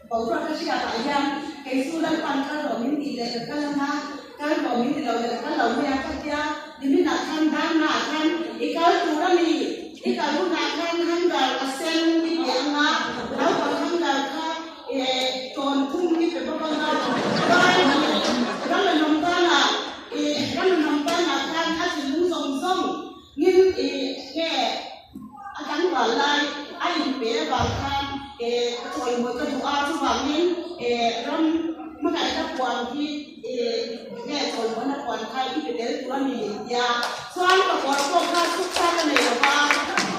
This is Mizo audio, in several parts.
Boruak ka hriatah hian kei chu Lalpan kal rawh min tih leh ka kal anga, kal rawh min ti lo leh ka kal lo mai a ka tia, niminah khan dannaah khan i kal tur a ni, i kal hunah khan hangar a sen i pe anga, naupang hangar kha tawn thum i pe bawk anga, chuan ram la nawm tanah ram la nawm tanah khan a thinlung zawng zawng Ngil i nge a tlangval lai a inpe avang khan ka chawimawi ka duh a, chuvangin ram hmangaihna puan hi nge chawimawina puan kha i pe tel tur a ni min tia. Chuan ka kawr pawh kha suk sa ka nei lo va,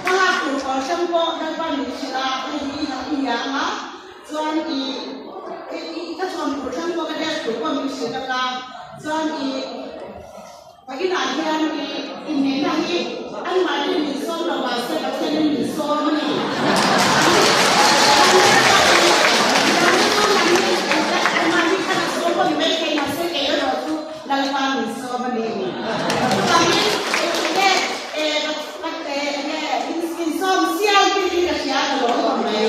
ka hak tur kawr hrang pawh Lalpa min hrilh a, hei hi i hak i nia ang a, chuan i ka chhawn tur hrang pawh ka dress tur pawh min hrilh vek a, chuan i. Ka inah hian i inneihna hi anmahni min sawm lo mahse Pathianin min sawm a ni. Anmahni khan a sawm pawh ni mai thei mahse kei erawh chu Lalpa min sawm a ni. Chuvangin enge enge min sawm sial tiin ka hria ka lawm khawp mai.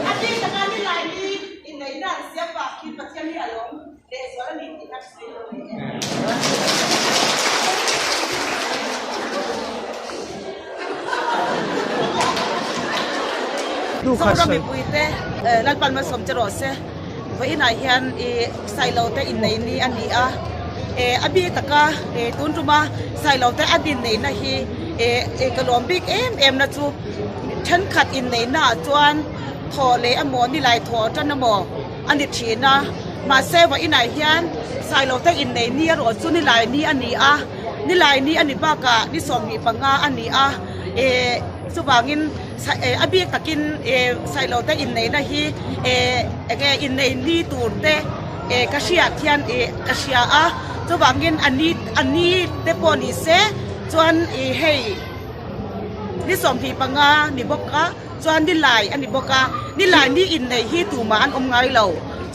A bik taka ni lai hi inneihna an siam vang khi Pathian hi a lawm lehzual a ni tih kha ka sawi lo ni e. Zoram mipuite Lalpan malsawm che rawh se. Vawiinah hian i Sailo te innei ni a ni a, a bik taka tun tuma Sailo te an inneihna hi ka lawm bik em em na chu thenkhat inneihna ah chuan thaw leh emaw nilai thaw tan emaw a ni thin a, mahse vawiinah hian Sailo te innei ni erawh chu nilai ni a ni a, nilai ni a ni bakah ni 25 a ni a, chuvangin a bik takin Sailo te inneihna hi enge innei ni tur te ka hriat hian ka hria a, chuvangin a ni a ni te pawh ni se chuan hei ni 25 ni bawk a. Chuan nilai a ni bawk a, nilai ni inneih hi tumah an awm ngai lo.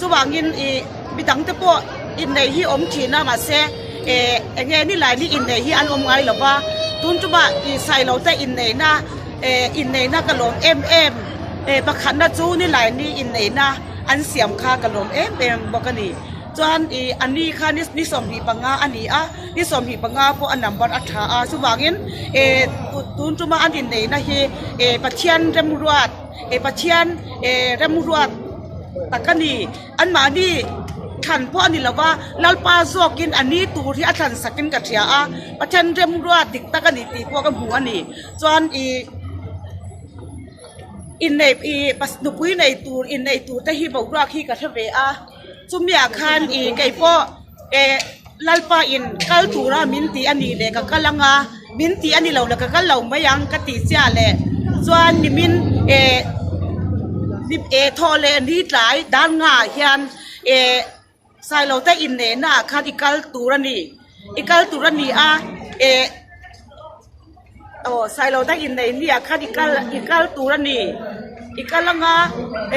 Chuvangin ih midang te pawh inneih hi awm thin a mahse eh eng nge nilai ni inneih hi an awm ngai lo va. Tun tumah ih Sailo te inneihna eh inneihna ka lawm em em eh pakhatna chu nilai ni inneihna an siam kha ka lawm em em bawk a ni. Chuan ih a ni kha ni ni 25 a ni a, ni 25 pawh a number a tha a, chuvangin eh tun tuma an inneihna hi eh Pathian remruat eh Pathian eh remruat tak a ni. Anmahni thlan pawh a ni lo va, Lalpa zawkin a ni tur hi a thlan sakin ka hria a, Pathian remruat dik tak a ni tih pawh ka hmu a ni. Chuan ih. Inneih ih nupui nei tur inneih tur te hi boruak hi ka hre ve a. Chumiah khan ih kei pawh eh Lalpa in kal tura min tih a nih leh ka kal ang a, min tih a ni lo leh ka kal lo mai ang ka tih chiah leh chuan nimin eh eh thawh leh ni tlai dan ngah hian eh Sailo te inneihna ah khan i kal tur a ni i kal tur a ni a eh aw Sailo te inneih ni ah khan i kal i kal tur a ni i kal anga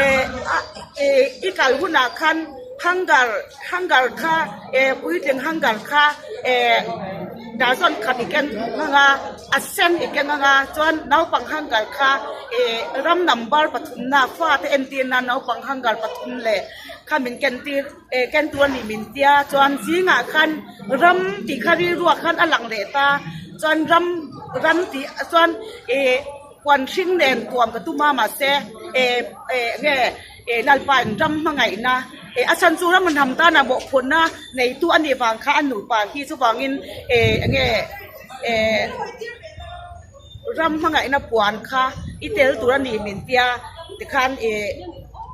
eh a eh i kal hunah khan hanger hanger kha eh puitling hanger kha eh dahzawn khat i ken anga a sen i ken anga chuan naupang hanger kha eh ram number pathumna fate entir nan naupang hanger pathum leh. Kha min ken tir eh ken tur a nih min tia chuan zingah khan ram tih kha rilruah khan a lang leh ta chuan ram ram tih chuan ih puan hring nen tuam ka tum a mahse eh eh nge eh Lalpa in ram hmangaihna eh a chhan chu ram hnam tana mawhphurhna neitu a nih vang kha a nupa hi chuvangin eh enge eh ram hmangaihna puan kha i tel tur a ni min tia tikhan ih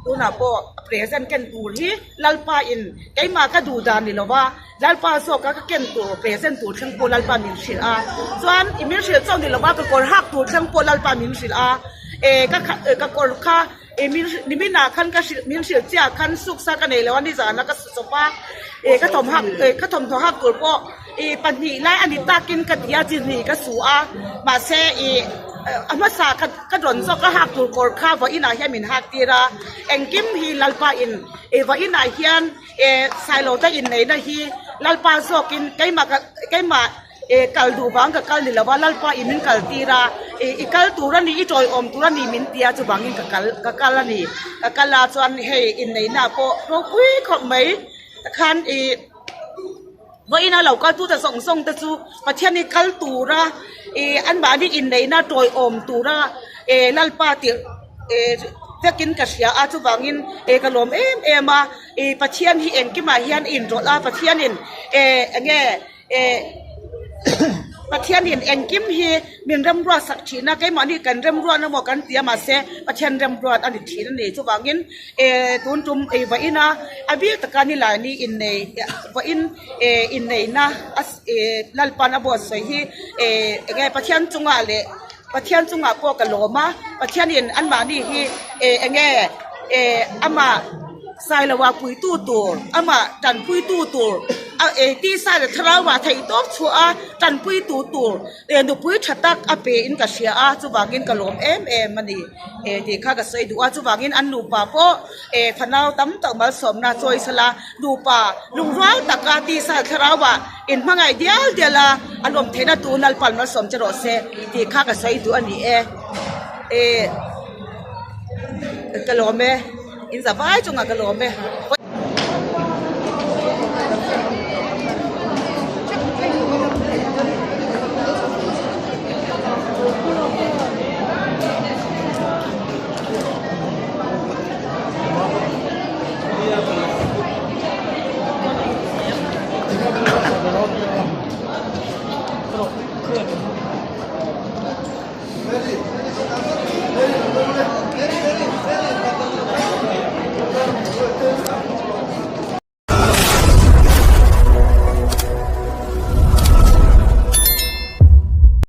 tunah pawh present ken tur hi Lalpa in keimah ka duh dan ni lova Lalpa zawk a ka ken tur present tur thleng pawh Lalpa min hrilh a chuan i min hrilh chauh ni lova ka kawr hak tur thleng pawh Lalpa min hrilh a eh ka ka kawr kha ih min niminah khan ka hrilh min hrilh chiah khan suk sa ka nei lo a nizan a ka su chawp a ih ka thawm hak ih ka thawmhnaw hak tur pawh ih pahnih lai a ni takin ka ti a chi hnih ka su a mahse ih a hmasa ka ka rawn zawk a hak tur kawr kha vawiinah hian min hak tir a engkim hi Lalpa in ih vawiinah hian eh Sailo te inneihna hi Lalpa zawkin keimah ka keimah Eh kal duh vang ka kal ni lo a, Lalpa i min kal tir a, eh i kal tur a ni, i tawiawm tur a ni min ti a, chuvangin ka kal ka kal a ni. Ka kal a chuan hei inneihna pawh ropui khawp mai khan ih vawiin a lo kal tu ta zawng zawng te chu Pathian hi kal tura ih anmahni inneihna tawiawm tura eh Lalpa tirh eh vekin ka hria a, chuvangin eh ka lawm em em a, ih Pathian hi engkimah hian inrawlh a, Pathianin eh enge. Eh Pathianin engkim hi min remruat sak thin a, keimahni kan remruat emaw kan ti a mahse Pathian remruat a ni thin a ni. Chuvangin eh tun tum ei vawiin a, a bik taka nilaini innei vawiin eh inneihna a eh Lalpan a buatsawi hi eh enge Pathian chungah leh Pathian chungah pawh ka lawm a, Pathianin anmahni hi eh enge eh amah Sailoa puitu tur, amah tanpuitu tur a eh tisa leh thlarauah theih tawp chhuah a tanpuitu tur eh nupui tha tak a pe in ka hria a, chuvangin ka lawm em em a ni eh tih kha ka sawi duh a, chuvangin an nupa pawh eh fanau tam tak malsawmna chawi sala nupa lungrual taka tisa leh thlarauah inhmangaih dial dial a an awm theihna tur Lalpan malsawm che rawh se tih kha ka sawi duh a ni e eh ka lawm e. In za vai chungah ka lawm e.